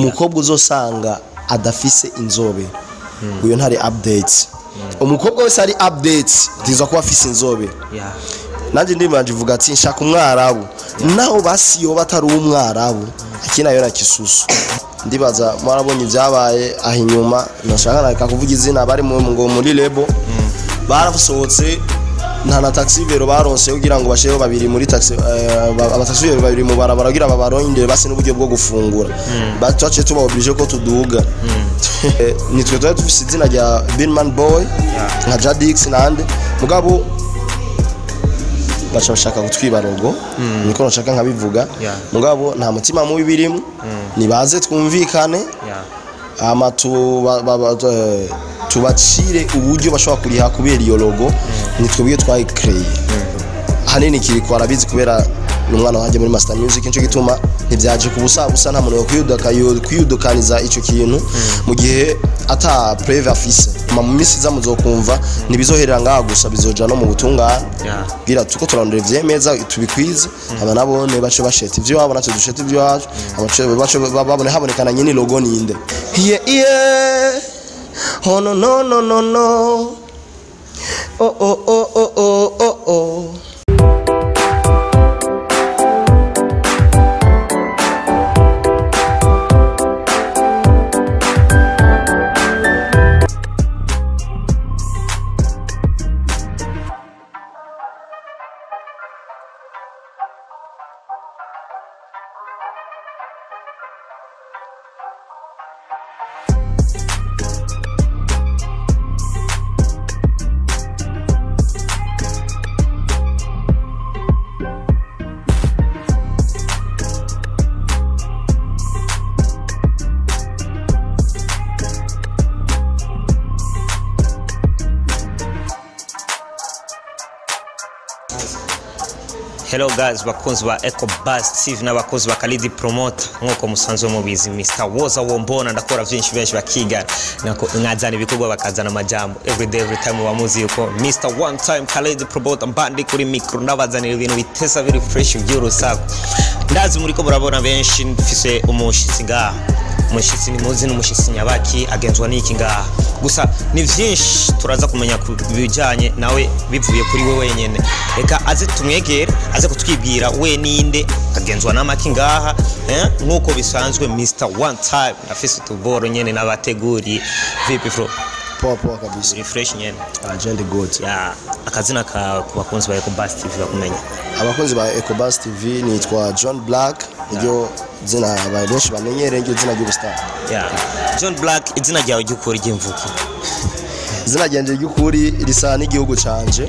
Umukobwa uzosanga adafise inzobe, uyo ntari updates. Umukobwa wese ari updates tiza kuba afise inzobe. Nanje ndimanje ivuga ati nshaka umwarabu, naho basi yoba atari umwarabu akina yo na kisusu. Ndibaza mwarabonye ibyabaye aho inyuma, nashaka nareka kuvuga izina, bari mu ngo muri lebo barasohotse nta na taxi vero baronse kugira ngo basheho babiri muri taxi, abataxi vero babiri mu barabara kugira babarondere basi n'uburyo bwo gufungura. Batwaciye tuba obligé ko tuduga. Nitwe twari dufise izina rya Binman Boy nka Jadix nande, mugabo baca bashaka kutwiba logo, niko nashaka nkabivuga. Mugabo nta mutima mubi birimo, nibaze twumvikane, ama tubacire uburyo bashobora kuriha kubera iyo logo nitwe twayikreye. Hanini kiriko arabizi kubera n'umwana wanje muri Master Music, nico gituma ntivyaje kubusa busa, nta muntu yo kwiyudukaniza ico kintu mu gihe ata preve afise. Mu minsi iza muzokumva ntibizoherera ngaha gusa, bizoja no mu butungane. Bwira tuko turarondera ivyemeza tubikwize, aba nabone bace basheta ivyo wabo, natwe dusheta ivyo wacu, abace bace babone habonekana nyine logo ninde. Yeah yeah, oh no no no no no, oh oh oh oh oh oh oh. Hello guys, bakunzi ba Eco Buzz TV n'abakozi ba Khalid Promoter, nkuko musanzwe mubizi Mr Woza Wombona, ndakora vyinshi benshi bakigana nkazana ibikorwa bakazana amajambo every day every time, bamuzi yuko Mr One Time Khalid Promoter mbandi kuri micro ndabazanira ibintu bitesa biri fresh by'urusaku. Ndazi muriko murabona benshi mfise umushitsi ngaha, umushitsi ni muzi n'umushitsi nyabaki agenzwa n'iki ngaha, gusa ni vyinshi turaza kumenya ku bijanye nawe bivuye kuri we wenyene. Reka aze tumwegere aze kutwibwira we ninde agenzwa n'amaki ngaha, nkuko bisanzwe Mr One Time afise utuboro nyene n'abateguri. Vipi bro? Poa poa kabisa. Refresh nyene. Agenda good. Ya, akazina ka ku bakunzi ba Eco Buzz TV bakumenya. Abakunzi ba Eco Buzz TV nitwa John Black, iryo zina benshi bamenyereye, iryo zina ry'ubustar. Ya, John Black, izina ryawe ry'ukuri ry'imvuko? Izina ryanje ry'ukuri risa n'igihugu canje.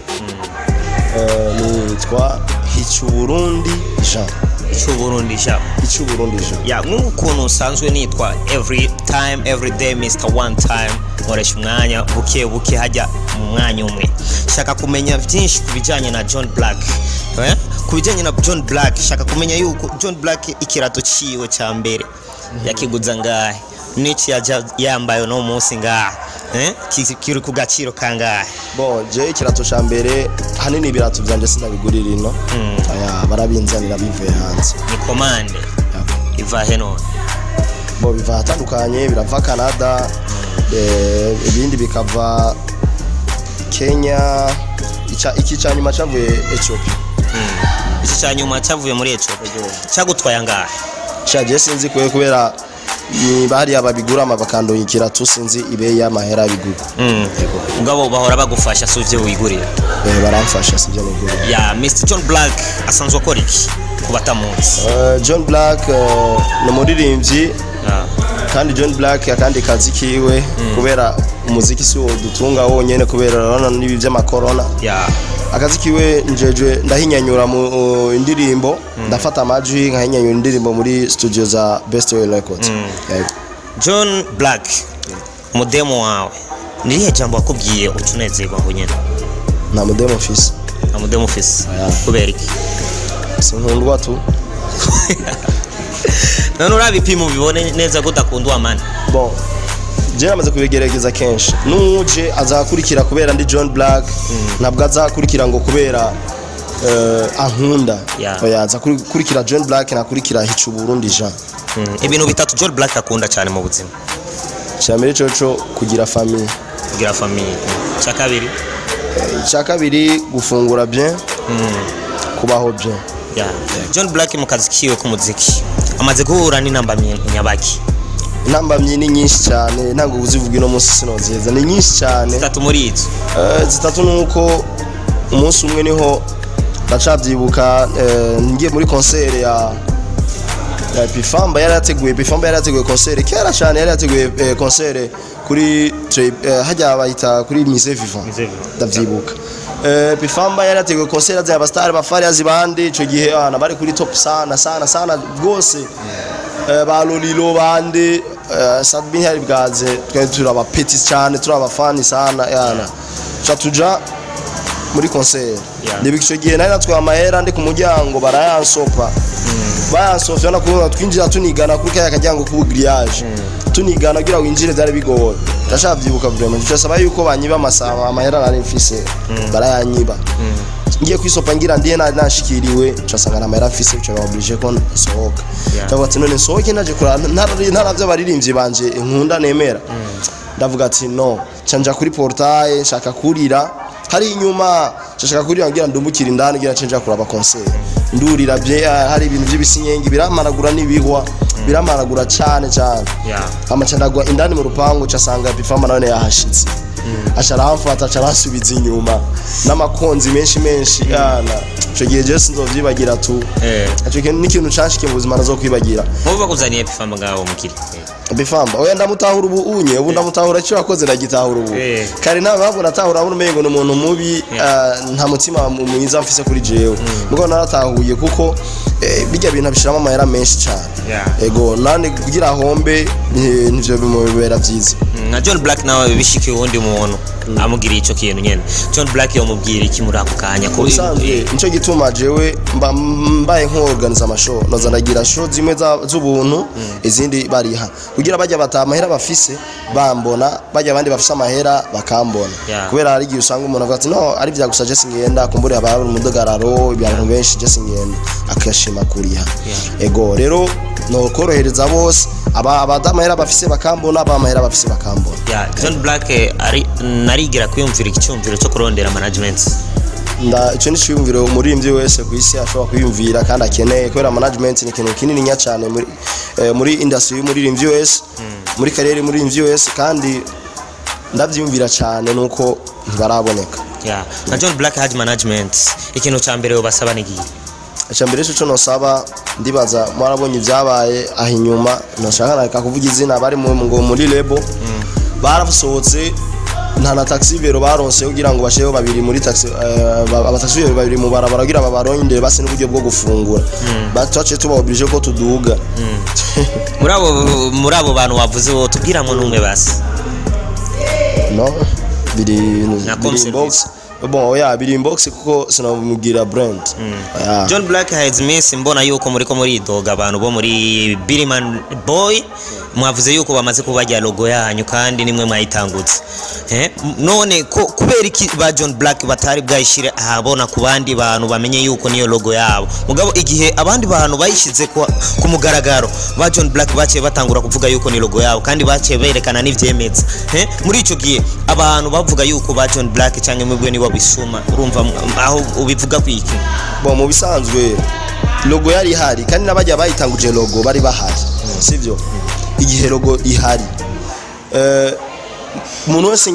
Nitwa Hicuburundi Jean. Hicuburundi Jean. Hicuburundi Jean. Ya, nk'ukuntu usanzwe nitwa every time every day Mr One Time, nkoresha umwanya buke buke hajya mu mwanya umwe. Shaka kumenya byinshi kubijanye na John Black. Kubijanye na John Black, shaka kumenya yuko John Black ikirato ciwe ca mbere yakiguza ngahe, niki yambaye no munsi ngahe, kiri ku gaciro kangahe? Bon, je ikirato ca mbere hanini ibirato vyanje sinabigurira ino. Aya barabinzanira bivuye hanze. Ni commande. Iva he none? Bo biva hatandukanye, birava Canada, ibindi bikava Kenya, iki ca nyuma cavuye Ethiopia. Iki ca nyuma cavuye muri Ethiopia. Cagutwaye angahe? Shaje sinzi kuye kubera ni bari ababigura amabakando ikirato sinzi ibe y'amahera bigurwa. Mugabo bahora bagufasha sivyo wigurira? Baramfasha sivyo nigurira. Ya, Mr John Black asanzwe akora iki kubatamunsi? John Black ni umuririmbyi. Kandi John Black akandi kazi kiwe kubera umuziki si wo dutunga wonyene, kubera urabona n'ibi by'amakorona. Akazi kiwe njeje ndahinyanyura mu indirimbo, ndafata amajwi nkahinyanyura indirimbo muri studio za Best Way Records. John Black, mudemo wawe nirihe jambo wakubwiye ucunezerwa aho nyene? Nta mudemo mfise. Nta mudemo mfise. Kubera iki? Sinkundwa tu. None urabipima ubibone neza ko udakundwa mani? Bon, je namaze kubigerageza kenshi, nuje azakurikira kubera ndi John Black, ntabwo azakurikira ngo kubera ankunda. Oya, azakurikira John Black nakurikira Hicuburundi Jean. Ibintu bitatu John Black akunda cyane mu buzima. Cyambere coco kugira famille. Kugira famille. Cya kabiri? Icya kabiri gufungura bien, kubaho bien. Yeah. John Black mu kazi kiwe k'umuziki amaze guhura n'intambamyi nyabaki? Intambamyi ni nyinshi cyane, ntabwo uzivuga ino munsi sinoziheza, ni nyinshi cyane. Zitatu muri izo. Zitatu nuko umunsi umwe niho ndacabyibuka, ngiye muri concert ya Epifamba, yari yateguye Epifamba, yari yateguye concert kera cyane, yari yateguye concert kuri hajya bayita kuri Musée Vivant, ndavyibuka. Epifamba yari yateguye concert azanye abastar bafari azibandi, ico gihe abana bari kuri top sana sana sana rwose, ba Lolilo bande, Sadbin yari bwaze, twari turaba petit cyane, turaba fani sana yana. Cha tuja muri concert. Ndibuka ico gihe nari natwaye amahera ndi ku muryango barayansopa. Bayansofya na kubona twinjira tunigana kuri kaya kajyango ku grillage. Tunigana kugira winjire byari bigoye. Ndashavyibuka vraiment. Cyasaba yuko banyiba amasaba amahera nari mfise. Barayanyiba. Ngiye kwisopa ngira ndiye nashikiriwe, cyasanga na amahera mfise, cyo obligé ko nsohoka. Ndavuga ati none nsohoke naje kurara ntaravyo abaririmbyi banje nkunda nemera. Ndavuga ati no, canja kuri portail nshaka kurira hari inyuma, nshaka kurira ngira ndumbukira indani ngira nca kuraba concert. Ndurira bye hari ibintu by'ibisinyengi biramaragura n'ibihwa, biramaragura cyane cyane. Amaca ndagwa indani mu rupangu casanga Epifamba nawe yahashitse. Aca aramfata aca aransubiza inyuma n'amakonzi menshi menshi yana. Ico gihe je sinzovyibagira tu. Ico kintu ni ikintu canshikiye mu buzima ntazokwibagira. Mubo bakuzaniye Epifamba ngaho mukiri. Epifamba oya ndamutahura ubu unye, ubu ndamutahura icyo yakoze ndagitahura ubu. Kare nta mpamvu natahura, abona umengo ni umuntu mubi, nta mutima mwiza mfise kuri jewe. Mugo naratahuye kuko bijya bintu abishiramo amahera menshi cyane. Ego nande kugira hombe nivyo bimubera vyiza. Na John Black nawe bishikiye uwundi muntu amugiriye ico kintu nyene. John Black yomubwira iki muri ako kanya ko usanzwe nico gituma jewe mbaye nk'organiza amashow, noza ndagira show zimwe z'ubuntu izindi bariha kugira bajya bataha amahera bafise bambona, bajya abandi bafise amahera bakambona. Kubera hari igihe usanga umuntu avuga ati no ari vya gusa je singenda, kumbure haba hari umudugararo abantu benshi je singenda, akashima kuriha. Ego rero no korohereza bose abadamahera bafise bakambona, abamahera bafise bakambona. John Black ari narigira kwiyumvira icyumviro cyo kurondera management. Nda ico ni cyumviro umuririmbyi wese ku isi ashobora kwiyumvira kandi akeneye, kubera management ni ikintu kinini nya cyane muri industry y'umuririmbyi wese, muri kariyeri y'umuririmbyi wese, kandi ndavyiyumvira cyane nuko ntibaraboneka. Na John Black had management, ikintu ca mbere basaba ni gihe. Icambere cyo nosaba ndibaza mwarabonye ibyabaye aho inyuma, nashaka nareka kuvuga izina, bari ngo muri lebo barasohotse nta na taxi vero baronse kugira ngo basheho babiri muri taxi, abataxi vero babiri mu barabara kugira babarondere base n'uburyo bwo gufungura. Batwace tuba obligé ko tuduga. Muri abo bantu wavuze bo tubwira mu numwe basi. No biri inbox. Bon oya biri inbox kuko sinamubwira brand. John Black has miss mbona yuko muri ko muri doga abantu bo muri Billman Boy mwavuze yuko bamaze kubajya logo yanyu kandi nimwe mwayitangutse. None ko kubera iki ba John Black batari bwayishire ahabona ku bandi bantu bamenye yuko niyo logo yabo, mugabo igihe abandi bantu bayishize ku mugaragaro ba John Black baciye batangura kuvuga yuko ni logo yabo kandi baciye berekana n'ivyemeza. Muri ico gihe abantu bavuga yuko ba John Black cyangwa mwebwe nibo bisuma, urumva aho ubivuga kwiki? Bon mu bisanzwe logo yari ihari kandi nabajya bayitanguje logo bari bahari, sivyo? Igihe logo ihari umuntu wese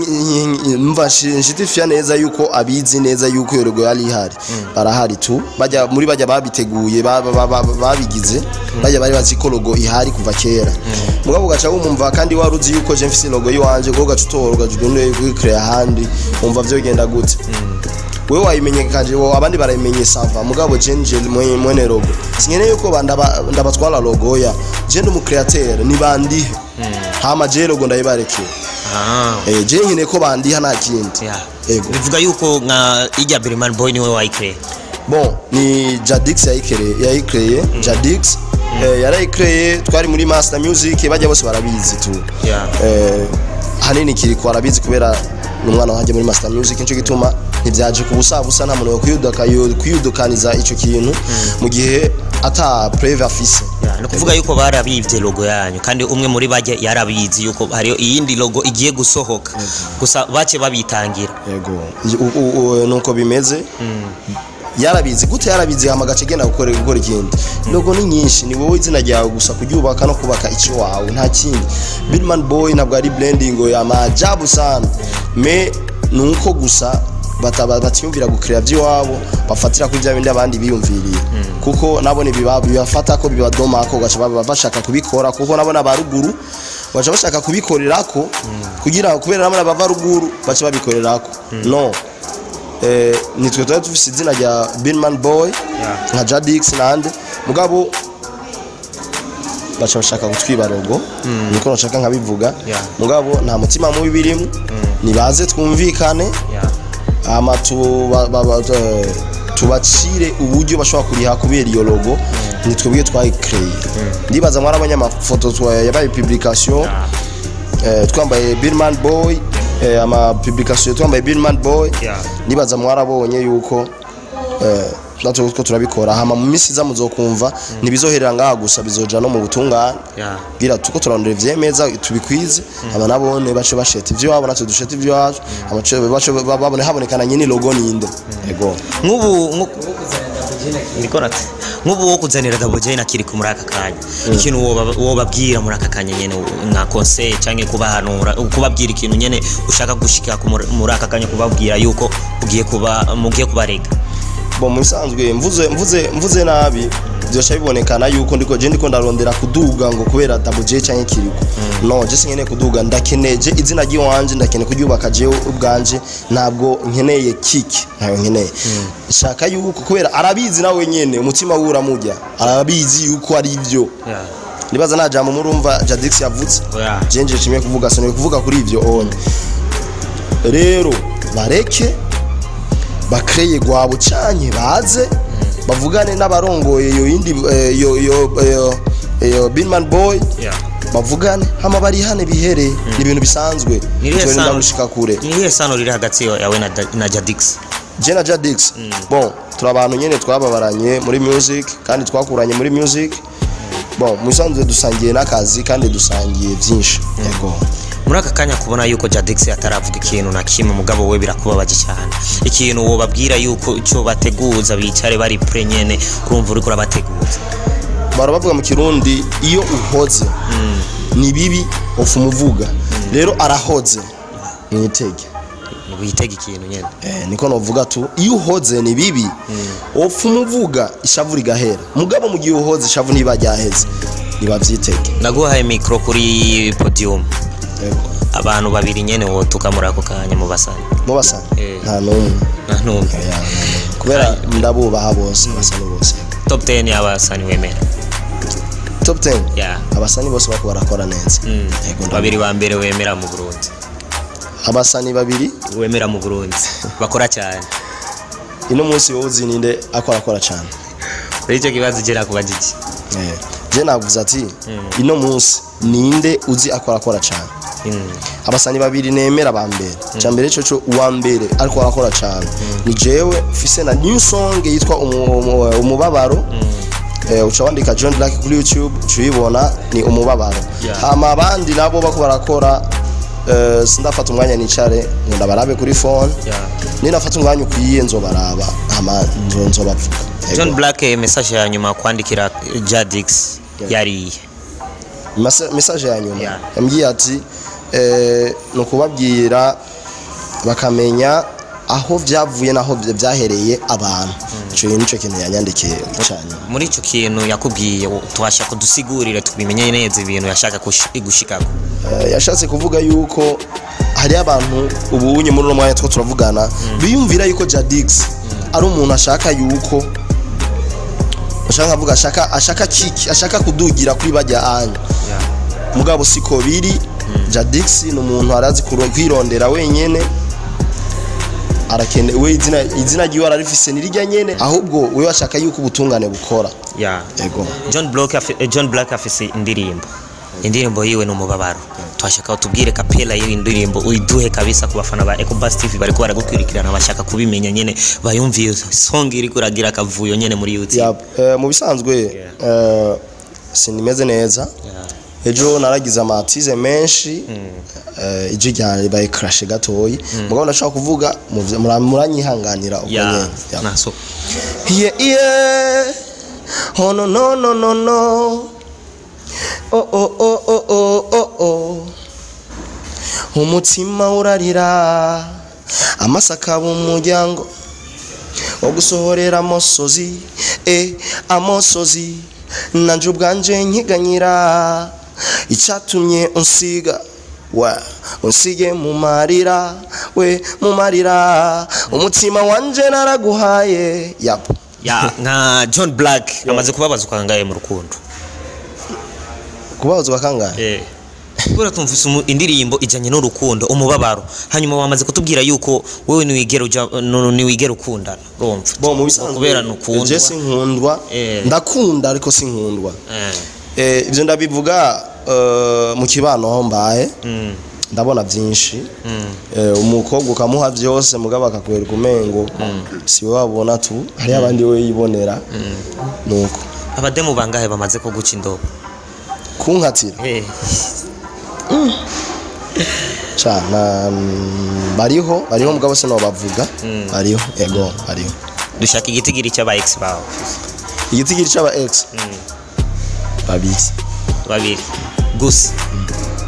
mva nshitifiya neza yuko abizi neza yuko iyo logo yari ihari, barahari tu bajya muri bajya babiteguye babigize bajya bari bazi ko logo ihari kuva kera. Mugabo ugaca wumva kandi waruzi yuko je mfise logo yiwanje, go gaca utora ugajugunye kuri ahandi, umva vyo bigenda gute? Wewe wayimenye kanje abandi barayimenye sava, mugabo je nje mwene logo sinkeneye yuko ndabatwara logo ya je ndi mu createur ni bandihe hama je logo ndayibarekeye. Je nkine ko bandiha nta kindi. Ego bivuga yuko nka ijya Billman Boy niwe wayikreye. Bon ni Jadix yayikreye Jadix yarayikreye, twari muri Master Music bajya bose barabizi tu. Hanini kiri ko arabizi kubera n'umwana wanje muri Master Music, nico gituma ntivyaje kubusa busa nta muntu yo kwiyudukaniza ico kintu mu gihe ata preuve afise. Yeah, ni kuvuga yuko barabivye logo yanyu, kandi umwe muri bajya yarabizi yuko hariyo iyindi logo igiye gusohoka, gusa bace babitangira. Yego, nuko bimeze. Yarabizi gute? Yarabizi hama gace genda gukora ikindi. Logo ni nyinshi, ni wowe izina ryawe gusa kuryubaka no kubaka icyo wawe, nta kindi. Billman Boy ntabwo ari branding ya majabu sana, me nuko gusa batiyumvira gukrea by'iwabo, bafatira kuri bya bindi abandi biyumviriye, kuko nabone bibafata ko bibadoma ko gaca baba bashaka kubikora, kuko nabona baruguru baca bashaka kubikorerako kugira kubera nabona bava ruguru baca babikorerako. No, nitwe twari dufise izina rya Billman Boy nka Jadix nande, mugabo baca bashaka kutwiba logo, niko nashaka nkabivuga. Mugabo nta mutima mubi birimo, nibaze twumvikane, ama tubacire uburyo bashobora kuriha kubera iyo logo nitwebwe twayicreye. Ndibaza mwari abanyamafoto yabaye publication, twambaye Billman Boy, ama publication twambaye Billman Boy. Ndibaza mwarabonye yuko natwe ko turabikora, hama mu minsi iza muzokumva ntibizoherera ngaha gusa, bizoja no mu butungane. Bwira tuko turarondera ivyemeza tubikwize, hama nabone bace basheta ivyo wabo, natwe dusheta ivyo wacu, hama bace babone habonekana nyine logo ninde. Yego. Nk'ubu nk'ubu wo kuzanira Double J na Kirikou muri aka kanya, ikintu wobabwira muri aka kanya nyene nka conseil canke kubahanura, kubabwira ikintu nyene ushaka gushika muri aka kanya, kubabwira yuko ugiye kuba mugiye kubarega. Bo mu bisanzwe mvuze nabi byosha bibonekana yuko ndiko je ndiko ndarondera kuduga ngo kubera Double J canke Kirikou. No, je sinkeneye kuduga, ndakeneje izina ry'iwanje, ndakeneye kuryubaka jewe ubwanje, ntabwo nkeneye kick, ntayo nkeneye. Shaka yuko kubera arabizi nawe nyene umutima we uramurya, arabizi yuko ari ivyo. Nibaza nta jambo murumva Jadix yavutse. Je nje nshimye kuvuga, sinari kuvuga kuri ivyo onye. Rero bareke bakreye gwabo canke baze bavugane n'abarongoye yo yindi yo Billman Boy, bavugane hama barihane bihere, ni ibintu bisanzwe. Nirihe gushika kure. Nirihe sano riri hagati yawe na Jadix? Je na Jadix, bon, turi abantu nyene twababaranye muri music kandi twakuranye muri music. Bon, musanzwe dusangiye n'akazi kandi dusangiye byinshi. Yego. Muri aka kanya kubona yuko Jadix ataravuga ikintu na kimwe, mugabo we birakubabaje cyane. Ikintu wobabwira yuko icyo bateguza bicare bari pre nyene, urumva uriko urabateguza. Barabavuga mu Kirundi iyo uhoze ni bibi ofumuvuga. Rero arahoze mwitege. Witege ikintu nyene. Niko novuga tu iyo uhoze ni bibi ofumuvuga ishavu rigahera. Mugabo mu gihe uhoze ishavu niba ryaheze nibavyitege. Naguhaye micro kuri podium. Yego. Abantu babiri nyene wotuka muri ako kanya mubasana. Mubasana? Nta numwe. Nta numwe. Kubera ndabubaha bose, abasani bose. Top 10 y'abasani wemera. Top 10? Yeah. Abasani bose bako barakora neza. Yego. Babiri ba mbere wemera mu Burundi. Abasani babiri wemera mu Burundi bakora cyane. Ino munsi wozi ninde akora cyane. Kuri icyo kibazo gira kubajiki. Je navuze ati ino munsi ninde uzi akora cyane. Abasani babiri nemera ba mbere. Cyambere cyo cyo uwa mbere ariko arakora cyane. Ni jewe mfise na new song yitwa Umubabaro. Uca wandika John Black kuri YouTube ucibona ni Umubabaro. Hama abandi nabo bako barakora, sindafata umwanya nicare ngo ndabarabe kuri phone. Ninafata umwanya ukwiye nzobaraba hama nzobavuga. John Black, message ya nyuma kwandikira Jadix yari message ya nyuma yambwiye ati no kubabwira bakamenya aho byavuye naho byahereye abantu. Ico nico kintu yanyandikiye cyane. Muri ico kintu yakubwiye twasha kudusigurira tubimenye neza ibintu yashaka gushikako. Yashatse kuvuga yuko hari abantu ubunye muri uno mwanya two turavugana biyumvira yuko Jadix ari umuntu ashaka yuko ashaka kuvuga ashaka kiki ashaka kudugira kuri bajya anya. Mugabo siko biri. Jadix ni umuntu arazi kwirondera wenyene, arakene we izina ryiwe ararifise nirijya nyene, ahubwo we ashaka yuko ubutungane bukora. Yego. John Black afise indirimbo. Indirimbo yiwe ni Umubabaro. Twashaka utubwire cappella y'iyi ndirimbo, uyiduhe kabisa ku bafana ba Ecobus TV bariko baragukurikirana, bashaka kubimenya nyene, bayumviye song iri kuragira akavuyo nyene muri YouTube. Ya, mu bisanzwe sinimeze neza. Ejo naragize amatize menshi, ijwi ryanje ribaye crash gatoyi, mugabo ndashaka kuvuga muranyihanganira uko nyene. Yeah. Naso. Yeah. Oh no no no no no. Oh oh oh oh oh oh oh. Umutima urarira, amasaka b'umuryango wo gusohorera amosozi, amosozi nanje ubwanje nkiganyira icyatumye unsiga wa unsige mu marira, we mu marira, umutima wanje naraguhaye. Yap. Ya, nka John Black amaze kubabazwa kangahe mu rukundo? Kubabazwa kangahe? Kubera tumvise indirimbo ijanye n'urukundo, Umubabaro, hanyuma wamaze kutubwira yuko wewe niwigera uja niwigera ukundana, urumva? Bo mu bisanzwe kubera nukundwa. Je sinkundwa. Ndakunda ariko sinkundwa. Ibyo ndabivuga mu kibano aho mbaye. Ndabona byinshi. Umukobwa ukamuha byose mugabo akakwereka umengo si we wabona tu, hari abandi we yibonera. Nuko abademu bangahe bamaze kuguca indobo? Kunkatira? Cha na bariho mugabo sinobavuga. Bariho, ego bariho. Dushaka igitigiri cy'aba ex bawe. Igitigiri cy'aba ex? Babiri. Gusa.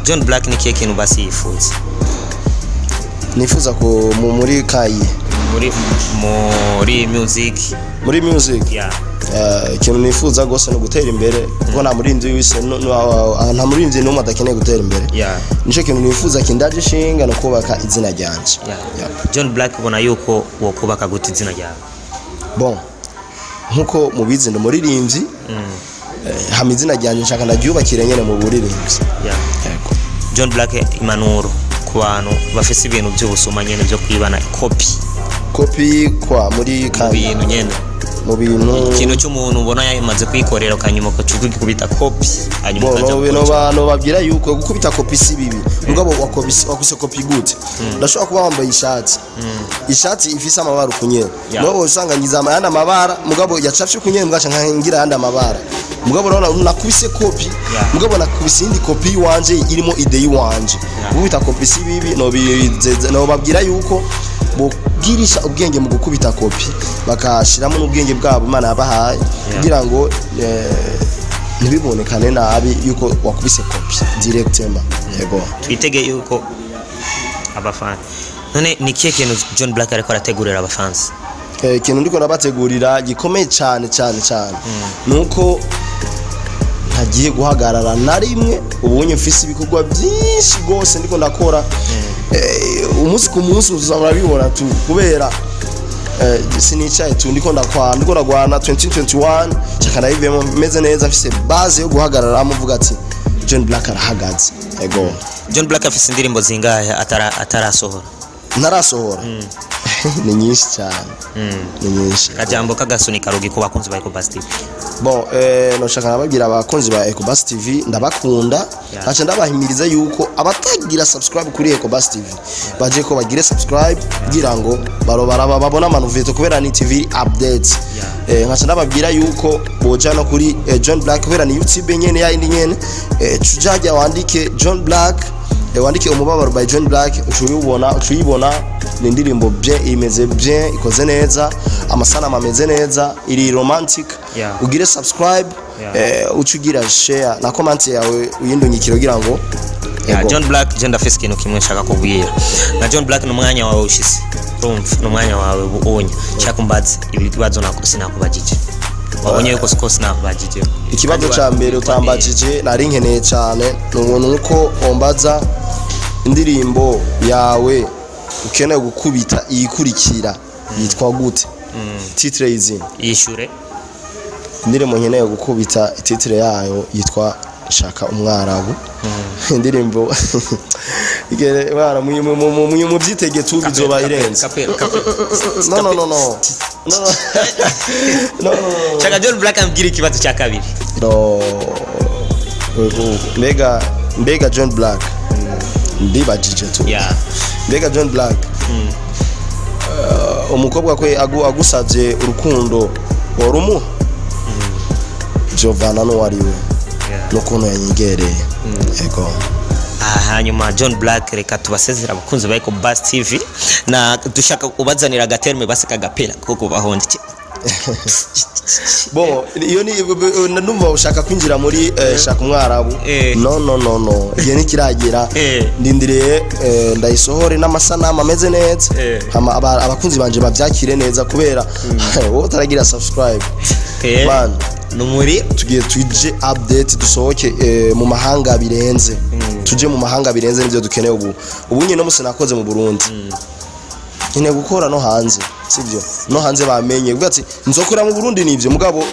John Black ni kihe kintu basi yifuza? Nifuza ko muri kayi muri music. Muri music. Yeah. Ikintu nifuza gose no gutera imbere, kuko nta murinzi wese, nta murinzi n'umwe adakeneye gutera imbere. Nico kintu nifuza kindaje ishinga no kubaka izina ryanje. John Black, ubona yuko wokubaka gute izina ryawe? Bon, nkuko mubizi ndi umuririmbyi, hama izina ryanje nshaka ndaryubakire nyene mu buririmbyi. Yego. John Black, impanuro ku bantu bafise ibintu by'ubusuma nyene byo kwibana copy. Copy kwa muri mu kandi bintu nyene, mu bintu ikintu cy'umuntu ubona yamaze kwikorera ukanyuma ukakubita copy, hanyuma Bo ukaja no gukora no bantu babwira yuko gukubita copy si bibi, mugabo wakuse copy gute? Ndashobora kuba wambaye ishati ifise amabara ukunyene, mugabo usanga ngiza ayandi amabara, mugabo yacafye ukunyene, mugaca nkangira ayandi amabara, mugabo urabona nakubise copy, mugabo nakubise iyindi copy yiwanje irimo ide yiwanje. Gukubita copy si bibi, no babwira yuko bogirisha ubwenge mu gukubita copy, bakashiramo n'ubwenge bwabo Imana yabahaye, kugira ngo ntibibonekane nabi yuko wakubise copy directement. Yego. Twitege yuko abafana. None ni kihe kintu John Black ariko arategurira abafansi? Ikintu ndiko nabategurira gikomeye cyane cyane cyane nuko ntagiye guhagarara na rimwe. Ubunye mfise ibikorwa byinshi gose ndiko ndakora, umunsi ku munsi uzabona tu, kubera sinicaye tu, ndiko ndakwana, ndiko ndagwana 2021 chaka nayivemo meze neza, mfise base yo guhagararamo mvuga ati John Black arahagaze. Ego. John Black afise indirimbo zingahe atarasohora? Ntarasohora? Ni nyinshi cyane. Ni nyinshi. Kajambo kagasunika rugi ku bakunzi ba Ecobus TV. Bon, noshaka nababwira abakunzi ba Ecobus TV ndabakunda, ntaca ndabahimiriza yuko abatagira subscribe kuri Ecobus TV baje ko bagire subscribe kugira ngo barobara babona amanuveto, kubera ni TV updates. Nkaca ndababwira yuko boja no kuri John Black, kubera ni YouTube nyene ya indi nyene, tujajya wandike John Black, wandike Umubabaro by John Black, ucuyibona ni indirimbo bien, imeze bien, ikoze neza, amasanamu ameze neza, iri romantic. Ugire subscribe, ucugira share na comment yawe uyindungikire kugira ngo Ego. John Black, je ndafise ikintu kimwe nshaka kubwira. Na John Black ni umwanya wawe ushise. Urumva ni umwanya wawe ubunya. Nshaka kumbaza ibibazo sinakubajije. Wabonye yuko siko sinakubajije. Ikibazo ca mbere utambajije nari nkeneye cyane nuko ombaza indirimbo yawe ukeneye gukubita iyikurikira yitwa gute? Titre y'izina. Yishure. Indirimbo nkeneye gukubita titre yayo yitwa Shaka Umwarabu. Indirimbo igere bana mu byitege tu bizoba irenze. No no no no. No no. Shaka John Black ambwira ikibazo cya kabiri. No. Mbega John Black ndibajije tu. Mbega John Black, umukobwa kwe agusavye urukundo warumuha? Jovana no wariwe n'ukuntu yanyegereye. Yego. Hanyuma John Black, reka tubasezera abakunzi ba Eco Bus TV, na dushaka ubazanira agaterme basi kagapela kuko bahonje. Bon, iyo ni ndumva ushaka kwinjira muri shaka umwarabu. No no no no, igihe nikiragera. Ndindiriye ndayisohore n'amasanamu ameze neza, hama abakunzi banje bavyakire neza, kubera wowe utaragira subscribe, man. Numuri tugiye tuje update, dusohoke mu mahanga birenze, tuje mu mahanga birenze, nivyo dukeneye ubu. Ubu nyine no musi nakoze mu Burundi, nkeneye gukora no hanze, sibyo? No hanze bamenye uvuga ati nzokora mu Burundi, nivyo, mugabo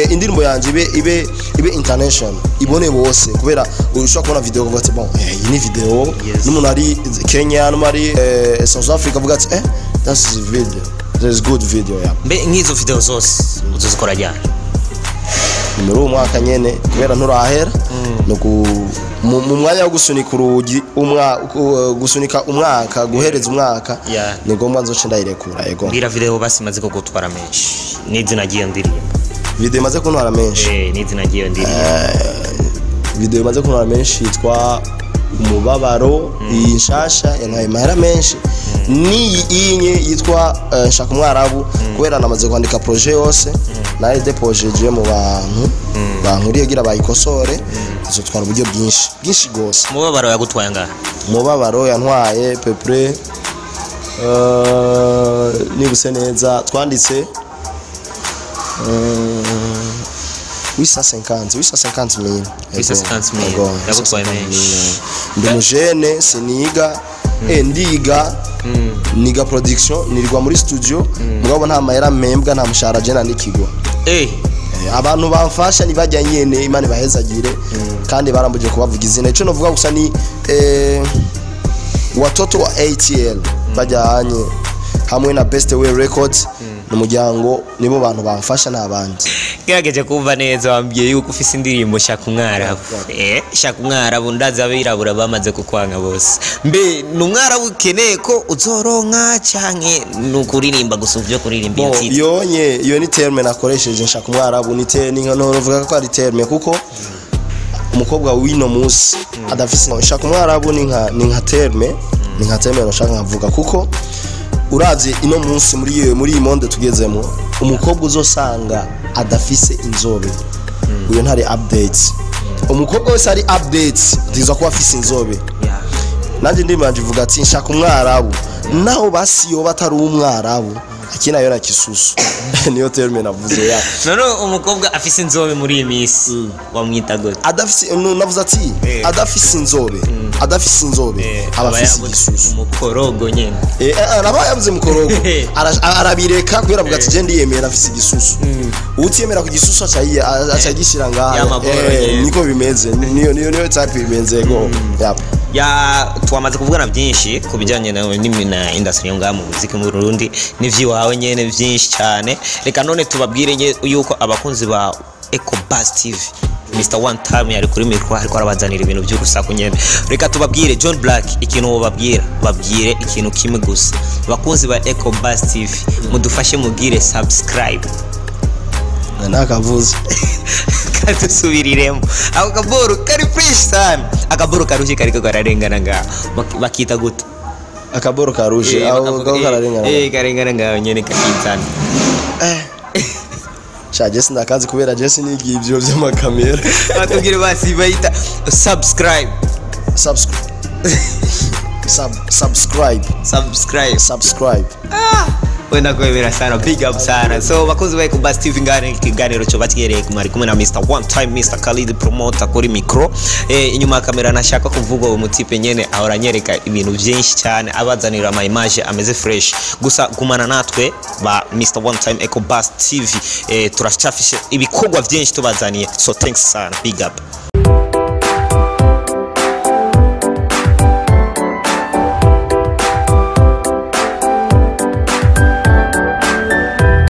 indirimbo yanje ibe international, ibone bose, kubera ushobora kubona video ukavuga ati bon, iyi ni video, n'umuntu ari Kenya, n'umuntu ari South Africa avuga ati that's video, that is good video, yeah. Mbe nk'izo video zose uzozikora ryari? Ni muri uwo mwaka nyene, kubera nturahera no mu mwanya wo gusunika urugi, gusunika umwaka, guhereza umwaka, ni ngombwa nzoce ndayirekura, yego. Mbwira video basi imaze kugutwara menshi n'izina ry'iyo ndirimbo. Video imaze kuntwara menshi? N'izina ry'iyo ndirimbo. Video imaze kuntwara menshi yitwa Umubabaro, iyi nshasha yantwaye amahera menshi, n'iyi inye yitwa Nshaka Umwarabu, kubera namaze kwandika projet yose, nayo depojeje mu bantu bankuriye kugira bayikosore, izotwara uburyo bwinshi bwinshi gose. Umubabaro yagutwaye angahe? Umubabaro yantwaye pepre, nibuse neza twanditse 850, 850 mille. 850 mille. Yego, Yagutwaye 850 menshi. mille. Ndi umujene, siniga, ndiga, niga production, nirirwa muri studio, mugabo nta mahera mpembwa, nta mushahara je nandikirwa. Abantu bamfasha nibajya nyene, Imana ibahezagire, kandi barambuje kubavuga izina. Ico novuga gusa ni watoto wa ATL bajyanye hamwe na Best Way Records, n'umuryango, nibo bantu bamfasha nta bandi. Gerageje kumva neza, wambwiye yuko ufise indirimbo Shaka Umwarabu. Shaka Umwarabu, ndazi abirabura bamaze kukwanga bose. Mbe ni umwarabu ukeneye ko uzoronka, canke ni ukuririmba gusa uvyo kuririmba iyo Bon, titre? yonye iyo ni terme nakoresheje, Nshaka Umwarabu ni ni nka novuga ko ari terme, kuko umukobwa w'ino munsi adafise Nshaka Umwarabu ni nka terme nashaka nkavuga, kuko uravye ino munsi muri iyi monde tugezemo, umukobwa uzosanga adafise inzobe, uyo ntari updates. Umukobwa wese ari updates ategerezwa kuba afise inzobe. Nanjye ndimanje ivuga ati nshaka umwarabu, naho basi yoba atari umwarabu akina yo na kisusu, niyo terme navuze ya. None umukobwa afise inzobe muri iyi minsi wamwita gute? Adafise no, navuze ati adafise inzobe aba afise yabuze igisusu. Umukorogo nyene. Araba yabuze mukorogo. Arabireka kubera avuga ati je ndiyemera, afise igisusu. Utiyemera ku gisusu aca agishyira ngaha. Ya maboro nyene. Niko bimeze, niyo type bimeze go, yep. Ya, twamaze kuvugana byinshi ku bijyanye na industry yo ngaha mu muziki mu Burundi n'ivy'iwawe nyene byinshi cyane. Reka none tubabwire yuko abakunzi ba Eco Buzz TV, Mr One Time yari kuri mikro ariko arabazanira ibintu by'urusaku nyene. Reka tubabwire, John Black, ikintu wobabwira, babwire ikintu kimwe gusa: abakunzi ba Eco Buzz TV, mudufashe mugire subscribe. Nakavuze. Kadusubiriremo ako kaboro kari fresh sana, akaboro karushye kariko kararengana ngaho. Bakita gute? Akaboro karuje aho Bakavuga, aho kararengana. Karengana ngaho nyene kakizana. Sha, Jesse ndakazi kubera Jesse nigiye ivyo vy'amakamera. Batubwire basi bayita subscribe. Subscribe. Subscribe. Subscribe. Wenda kwemera sana, big up sana. So bakunzi ba Buzz TV, ngane ikiganiro cyo batwereye mwari kumwe na Mr One Time, Mr Khalid Promoter kuri micro, inyuma ya kamera nashaka kuvuga uwo mutipe nyene ahora anyereka ibintu byinshi cyane, abazanira ama image ameze fresh. Gusa gumana natwe ba Mr One Time, Eco Buzz TV, turacafishe ibikorwa byinshi tubazaniye. So thanks sana, big up.